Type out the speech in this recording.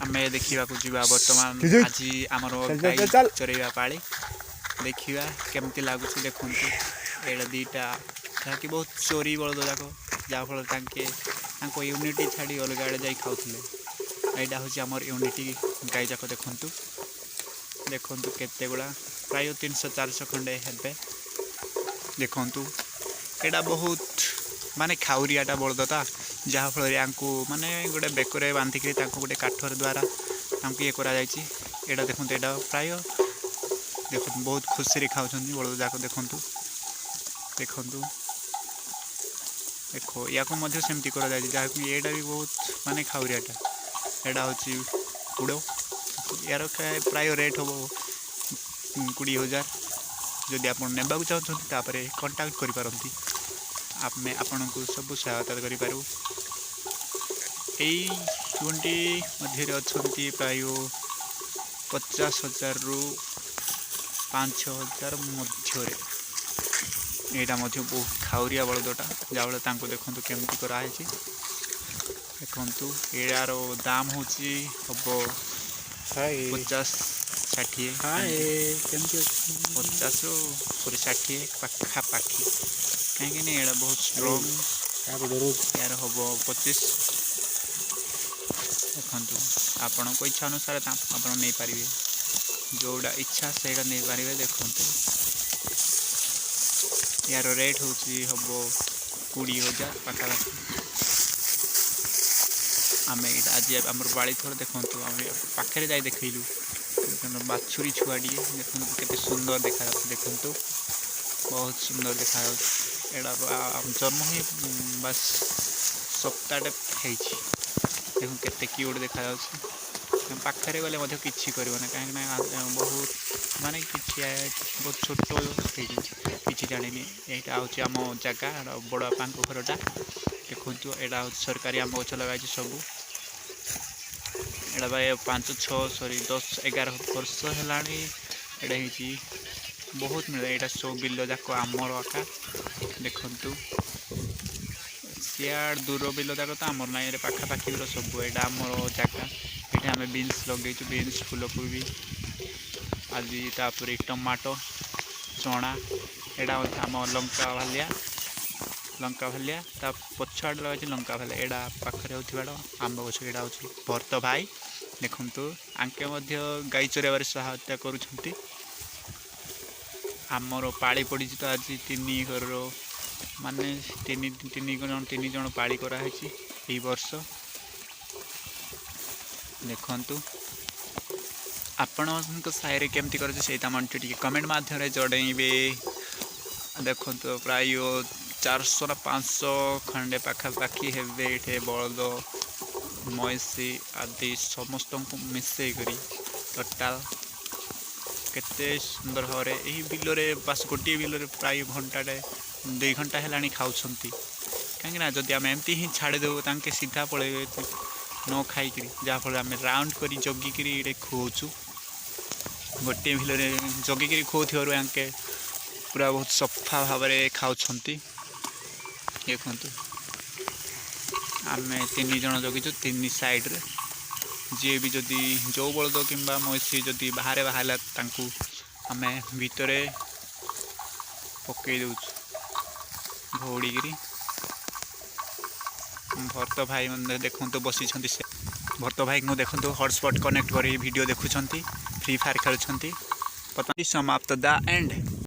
ଆମେ ଦେଖିବାକୁ ଯିବା ବର୍ତ୍ତମାନ। କିଛି ଆଜି ଆମର ଚାଲ, ଗାଈ ଚାଲ, ଚାଲ। ଚରେଇବା ପାଳି। ଦେଖିବା କେମିତି ଲାଗୁଛି। ଦେଖନ୍ତୁ, ଏଇଟା ଦୁଇଟା ଯାହାକି ବହୁତ ଚୋରି ବଳଦ ଯାକ, ଯାହାଫଳରେ ତାଙ୍କେ ତାଙ୍କ ୟୁନିଟି ଛାଡ଼ି ଅଲଗା ଆଡ଼େ ଯାଇ ଖାଉଥିଲେ। ଏଇଟା ହେଉଛି ଆମର ୟୁନିଟି ଗାଈ ଯାକ। ଦେଖନ୍ତୁ, ଦେଖନ୍ତୁ କେତେ ଗୁଡ଼ା, ପ୍ରାୟ 300 400 ଖଣ୍ଡେ ହେବେ। ଦେଖନ୍ତୁ, ଏଇଟା ବହୁତ ମାନେ ଖାଉରିଆଟା ବଳଦଟା, ଯାହାଫଳରେ ୟାଙ୍କୁ ମାନେ ଗୋଟେ ବେକରେ ବାନ୍ଧିକିରି ତାଙ୍କୁ ଗୋଟେ କାଠର ଦ୍ୱାରା ତାଙ୍କୁ ଇଏ କରାଯାଇଛି। ଏଇଟା ଦେଖନ୍ତୁ, ଏଇଟା ପ୍ରାୟ ଦେଖନ୍ତୁ, ବହୁତ ଖୁସିରେ ଖାଉଛନ୍ତି ବଳଦ ଯାକ। ଦେଖନ୍ତୁ, ଦେଖନ୍ତୁ, ଦେଖ, ୟାକୁ ମଧ୍ୟ ସେମିତି କରାଯାଇଛି, ଯାହାକି ଏଇଟା ବି ବହୁତ ମାନେ ଖାଉରିଆଟା। ଏଇଟା ହେଉଛି କୁଡ଼। ୟାର ପ୍ରାୟ ରେଟ୍ ହେବ 20,000। ଯଦି ଆପଣ ନେବାକୁ ଚାହୁଁଛନ୍ତି, ତାପରେ କଣ୍ଟାକ୍ଟ କରିପାରନ୍ତି। ଆମେ ଆପଣଙ୍କୁ ସବୁ ସହାୟତା କରିପାରିବୁ। ଏଇ ଟ୍ୱେଣ୍ଟି ମଧ୍ୟରେ ଅଛନ୍ତି, ପ୍ରାୟ 50,000ରୁ 5,000 ମଧ୍ୟରେ। ଏଇଟା ମଧ୍ୟ ବହୁତ ଖାଉରିଆ ବଳଦଟା, ଯାହାଫଳରେ ତାଙ୍କୁ ଦେଖନ୍ତୁ କେମିତି କରାହେଇଛି। ଦେଖନ୍ତୁ, ଏଇଟାର ଦାମ ହେଉଛି ହେବ ହାଏ। 50 60। ହାଏ, କେମିତି ଅଛୁ? 50 ସରି 60 ପାଖାପାଖି, କାହିଁକି ନା ଏଇଟା ବହୁତ ଷ୍ଟ୍ରଙ୍ଗ। କାହାକୁ ଡରଉଛୁ? ୟାର ହେବ 25। ଦେଖନ୍ତୁ, ଆପଣଙ୍କ ଇଚ୍ଛା ଅନୁସାରେ ଆପଣ ନେଇପାରିବେ। ଯେଉଁଟା ଇଚ୍ଛା ସେଇଟା ନେଇପାରିବେ। ଦେଖନ୍ତୁ, ୟାର ରେଟ୍ ହେଉଛି ହେବ 20,000 ପାଖାପାଖି। ଆମେ ଏଇଟା ଆଜି ଆମର ବାଳିଥର। ଦେଖନ୍ତୁ, ଆମେ ପାଖରେ ଯାଇ ଦେଖେଇଲୁ। ବାଛୁରୀ ଛୁଆଟିଏ, ଦେଖନ୍ତୁ କେତେ ସୁନ୍ଦର ଦେଖାଯାଉଛି। ଦେଖନ୍ତୁ, ବହୁତ ସୁନ୍ଦର ଦେଖାଯାଉଛି। ଏଇଟା ଜନ୍ମ ହିଁ ବାସ୍ ସପ୍ତାହଟେ ହେଇଛି। ଦେଖନ୍ତୁ କେତେ କ୍ୟୁଟ୍ ଦେଖାଯାଉଛି। ପାଖରେ ଗଲେ ମଧ୍ୟ କିଛି କରିବନି, କାହିଁକି ନା ବହୁତ ମାନେ କିଛି ବହୁତ ଛୋଟ ହେଇଛି, କିଛି ଜାଣିନି। ଏଇଟା ହେଉଛି ଆମ ଜାଗା, ଏଇଟା ବଡ଼ ବାପାଙ୍କ ଘରଟା। ଦେଖନ୍ତୁ, ଏଇଟା ହେଉଛି ସରକାରୀ ଆମ୍ବ ଗଛ ଲଗାଇଛି ସବୁ। ଏଇଟା ପ୍ରାୟ 5 6 ସରି 10 11 ବର୍ଷ ହେଲାଣି ଏଇଟା ହେଇଛି। ବହୁତ ମିଳେ। ଏଇଟା ସବୁ ବିଲ ଯାକ ଆମର ଆକା। ଦେଖନ୍ତୁ, ସିଆଡ଼େ ଦୂର ବିଲ ଯାକ ତ ଆମର ନାହିଁ, ଏଇଟା ପାଖାପାଖି ବିଲ ସବୁ। ଏଇଟା ଆମର ଜାଗା। ଏଇଠି ଆମେ ବିନ୍ସ ଲଗେଇଛୁ, ବିନ୍ସ, ଫୁଲକୋବି ଆଦି, ତାପରେ ଟମାଟୋ, ଚଣା। ଏଇଟା ହେଉଛି ଆମ ଲଙ୍କା ଭାଲିଆ, ଲଙ୍କା ଭାଲିଆ। ତା ପଛ ଆଡ଼େ ଲଗାଇଛି ଲଙ୍କା ଭାଲିଆ। ଏଇଟା ପାଖରେ ହେଉଥିବାର ଆମ୍ବ ଗଛ। ଏଇଟା ହେଉଛି ଭରତ ଭାଇ। ଦେଖନ୍ତୁ, ଆଙ୍କେ ମଧ୍ୟ ଗାଈ ଚରାଇବାରେ ସହାୟତା କରୁଛନ୍ତି। ଆମର ପାଳି ପଡ଼ିଛି ତ ଆଜି ତିନି ଘରର, ମାନେ ତିନି ତିନି ଜଣ, ତିନି ଜଣ ପାଳି କରାହେଇଛି ଏଇ ବର୍ଷ। ଦେଖନ୍ତୁ, ଆପଣଙ୍କ ସାହିରେ କେମିତି କରୁଛି, ସେଇଟା ମୋତେ ଟିକେ କମେଣ୍ଟ ମାଧ୍ୟମରେ ଜଣେଇବେ। ଦେଖନ୍ତୁ, ପ୍ରାୟ 400 ନା 500 ଖଣ୍ଡେ ପାଖାପାଖି ହେବେ ଏଇଠି ବଳଦ, ମଇଁଷି ଆଦି ସମସ୍ତଙ୍କୁ ମିଶେଇ କରି ଟୋଟାଲ। କେତେ ସୁନ୍ଦର ଭାବରେ ଏହି ବିଲରେ, ବାସ୍ ଗୋଟିଏ ବିଲରେ ପ୍ରାୟ ଘଣ୍ଟାଟେ 2 ଘଣ୍ଟା ହେଲାଣି ଖାଉଛନ୍ତି। କାହିଁକି ନା ଯଦି ଆମେ ଏମିତି ହିଁ ଛାଡ଼ିଦେବୁ, ତାଙ୍କେ ସିଧା ପଳେଇବେ ନ ଖାଇକିରି, ଯାହାଫଳରେ ଆମେ ରାଉଣ୍ଡ କରି ଜଗିକିରି ଏଇଠି ଖୁଆଉଛୁ। ଗୋଟିଏ ବିଲରେ ଜଗିକିରି ଖୁଆଉଥିବାରୁ ଆଙ୍କେ ପୁରା ବହୁତ ସଫା ଭାବରେ ଖାଉଛନ୍ତି। ଦେଖନ୍ତୁ, ଆମେ ତିନି ଜଣ ଜଗିଛୁ ତିନି ସାଇଡ଼ରେ। ଯିଏ ବି ଯଦି ଯେଉଁ ବଳଦ କିମ୍ବା ମଇଁଷି ଯଦି ବାହାରେ ବାହାରିଲା, ତାଙ୍କୁ ଆମେ ଭିତରେ ପକେଇ ଦେଉଛୁ ଘଉଡ଼ିକିରି। ଭରତ ଭାଇ ମାନେ ଦେଖନ୍ତୁ ବସିଛନ୍ତି। ସେ ଭରତ ଭାଇଙ୍କୁ ଦେଖନ୍ତୁ, ହଟସ୍ପଟ୍ କନେକ୍ଟ କରି ଭିଡ଼ିଓ ଦେଖୁଛନ୍ତି, ଫ୍ରି ଫାୟାର ଖେଳୁଛନ୍ତି। ବର୍ତ୍ତମାନ ସମାପ୍ତ, the end.